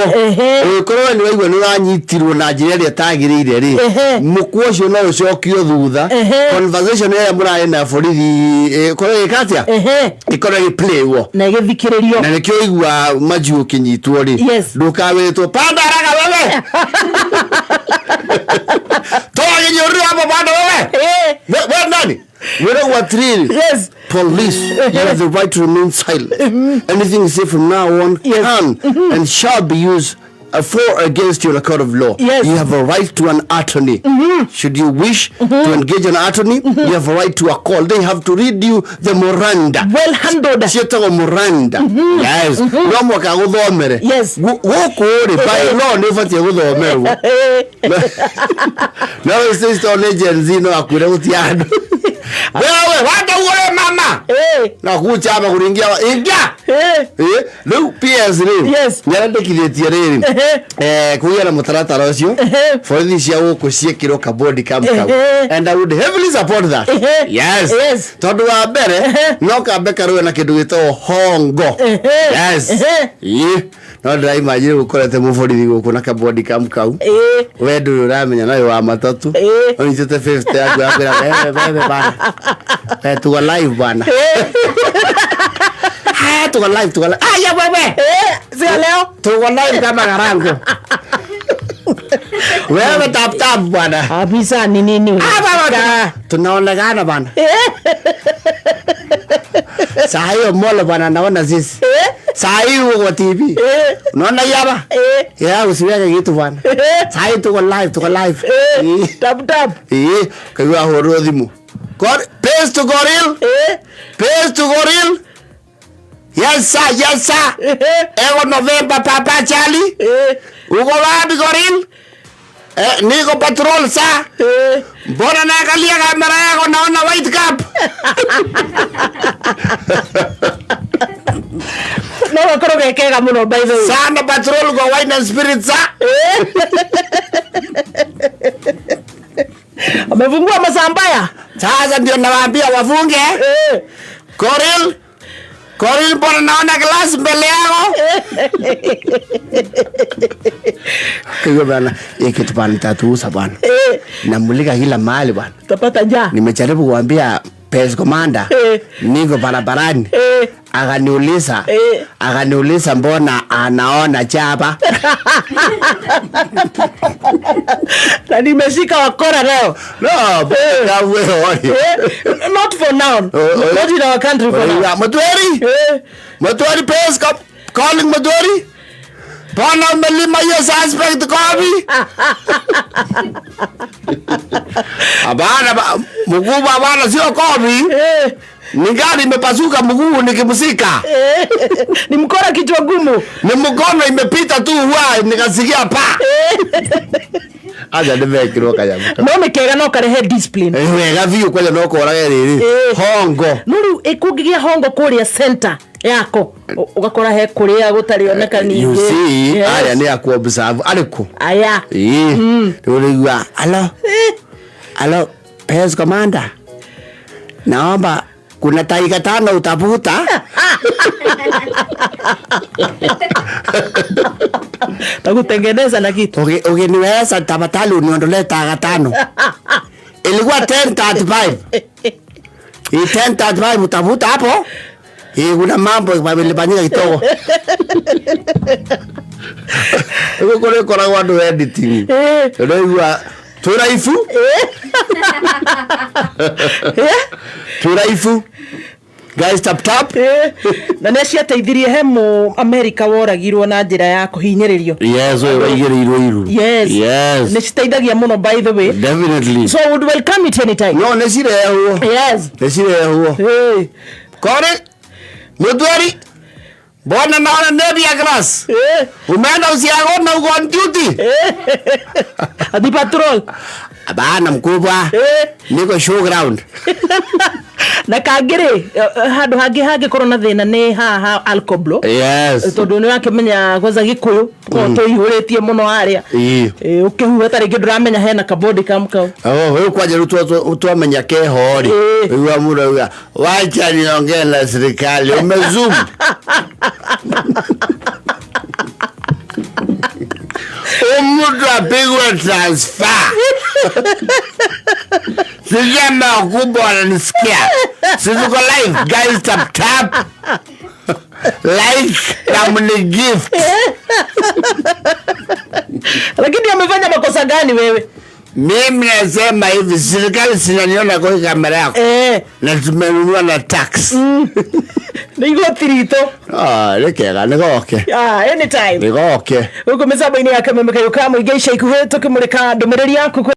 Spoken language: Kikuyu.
Ũngĩkorwo we nĩ waigua nĩ ũranyitirwo na njĩra ĩrĩa ĩtagĩrĩire rĩ, mũkwa ũcio no ũcokio thutha. Conversation ĩrĩa mũrarĩ na borithi ĩkorwo ĩgĩka atĩa? Ĩkorwo ĩgĩplaywo na ĩgĩthikĩrĩrio. Na nĩkĩo ũigua manju ũkĩnyitwo rĩ, ndũkawĩtwo panda haraka wewe, toa kinyũrũri hapo, panda wewe. We nani? Wĩragwo atĩrĩrĩ, "Police, you have the right to remain silent. Anything you say from now on can and shall be used for or against you in a court of law. You have a right to an attorney. Should you wish to engage an attorney, you have a right to a call. They have to read you the Miranda." Well handled. Ciĩtagwo Miranda. Yes. No mũhaka gũthomere. Gũkũ rĩ, by law nĩ ũbatiĩ gũthomerwo. No sister nĩ Gen Z no akwĩre gũtirĩ andũ. Wewe wanda uoe mama. Na kuchama kuringia ingia. Rĩu PS rĩ, nĩarendekithĩtie rĩrĩ, kũgĩa na mũtaratara ũcio, borithi cia gũkũ ciĩkĩrwo kabodi cam kau. And I would heavily support that. Yes. Tondũ wa mbere no kambe karũe na kĩndũ gĩtagwo hongo. Yes. Ĩĩ. No ndĩraimagine gũkorete mũborithi gũkũ na kabodi cam kau. We ndũrĩ ũramenya nayo wa matatu. Ũnyitĩte 50 yaku yakwĩra, "Wewe, wewe bana. We tuko live bana. Haya, tuko live, tuko live. Aya wewe." Sio leo. "Tuko live kama garango. Wewe tap tap bwana." Afisa ni nini? Ah, baba, tunaonekana bana. Saa hiyo molo bwana naona sisi. Saa hii uko kwa TV. Unaona hii hapa? Yeah, usiweke kitu bwana. Saa hii tuko live, tuko live. Tap tap. Kaigua ahũrwo thimũ. God, peace to Goril. Peace to Goril. Yes sir, yes sir. Echo November Papa Charlie. Uko wapi Goril? Niko patrol sir. Mbona naangalia kamera yako naona white cap? No gakorwo ge kega muno by the way. Sana patrol kwa wine and spirit sir. Amefungua masambaya. Sasa ndio nawaambia wafunge. Goril. Goril, mbona naona glass mbele yako? Kwa bana, hii kitu bana tatuuza bwana. Namulika kila mahali bwana. Utapata njaa. Nimejaribu kuambia PS Commander niko barabarani. Akaniuliza, akaniuliza mbona anaona chapa. Na nimeshika wakora leo. No, wewe. Not for now. Oh. Not in our country for now. Mutweri. Mutweri PS calling Mutweri. Mbona umelima hiyo suspect kobi? Hapana, mkubwa, hapana, sio kobi. Ni gari imepasuka mguu nikimsika. Ni mkora kichwa gumu. Ni mkono imepita tu huwa nikasikia pa. Aja nĩmekĩrwo kanyamũ. No nĩ kega no karehe discipline. Wega biũ, kwanja no korage rĩrĩ. Hongo. No rĩu kũngĩgĩa hongo kũrĩa center yako ũgakora he kũrĩa gũtarĩ oneka ningĩ. You see, aya nĩ aku observe arĩkũ? Aya. Ĩĩ. Rĩu ũraigua, "Alo. Alo, PS Commander. Naomba kuna dakika 5 utavuta." Takutengeneza na kitu. Ukiniweza tafadhali uniondolee dakika 5. Ilikuwa 10:35. Hii 10:35 utavuta hapo. Kuna mambo yamefanyika kidogo. Huko kule koragwo andũ editing. Ũraigua tũraifu. Tũraifu. Guys, tap tap. Na nĩ ciateithirie he mũ America woragirwo na njĩra ya kũhinyĩrĩrio. Yes, ũyũ waigĩrĩirwo iru. Yes. Yes. Nĩ citeithagia mũno by the way. Definitely. So I would welcome it anytime. No nĩ cirehwo. Nĩ cirehwo. Kore Mutwari, mbona naona navy glass? Umeenda usiago na uko on duty? Ati patrol. Bana mkubwa. Niko showground. Na kangĩ rĩ, handũ hangĩ hangĩkorwo na thĩna nĩ haha Alcoblow. Tondũ nĩ wakĩmenya kwanza Gĩkũyũ korwo tũihũrĩtie mũno harĩa. Ũkĩhuha ta rĩngĩ ndũramenya hena kabodi cam kau. Oh, rĩu kwanja rĩu twamenya keho rĩ. Rĩu mũndũ auga, "Wacha niongee na serikali." Umezoom. Apigwe transfer. Sijui ama wakubwa wananisikia. Si tuko live guys, tap tap. Like na mni gift. Lakini amefanya makosa gani wewe? Mimi nasema hivi, serikali sinaniona kwa hii kamera yako na tumenunua na tax. Nĩ igoti ritũ. Ah, nĩ kega, nĩ goke. Ah, anytime. Nĩ goke. Gũkũ mĩtambo-inĩ ya kameme kayũ ka mũingĩ ica ikuhĩ tũkĩmũrĩka ndũmĩrĩri yaku.